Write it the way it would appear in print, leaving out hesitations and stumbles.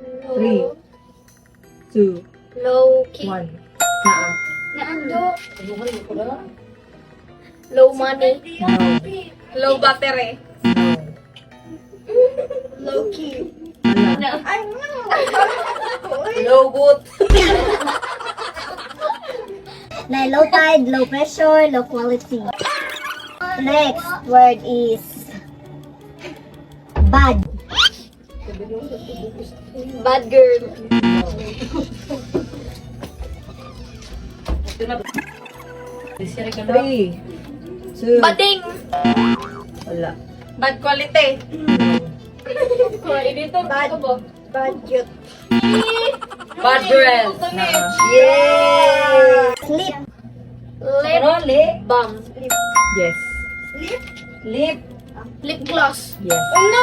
Three, two, Low key. One. Naa. Naando. Low money. No. Low battery. No. Low key. Wala. Ay, no. Low boot. Na low tide, low pressure, low quality. Next word is bad. Bad girl. Three, two, Bading. Wala. Bad quality. Bad. Bad cute. Bad breath. Naa. Sleep. Lip Ano? Lip? balm. Yes. Lip. Lip. Lip gloss. Yes. Ano?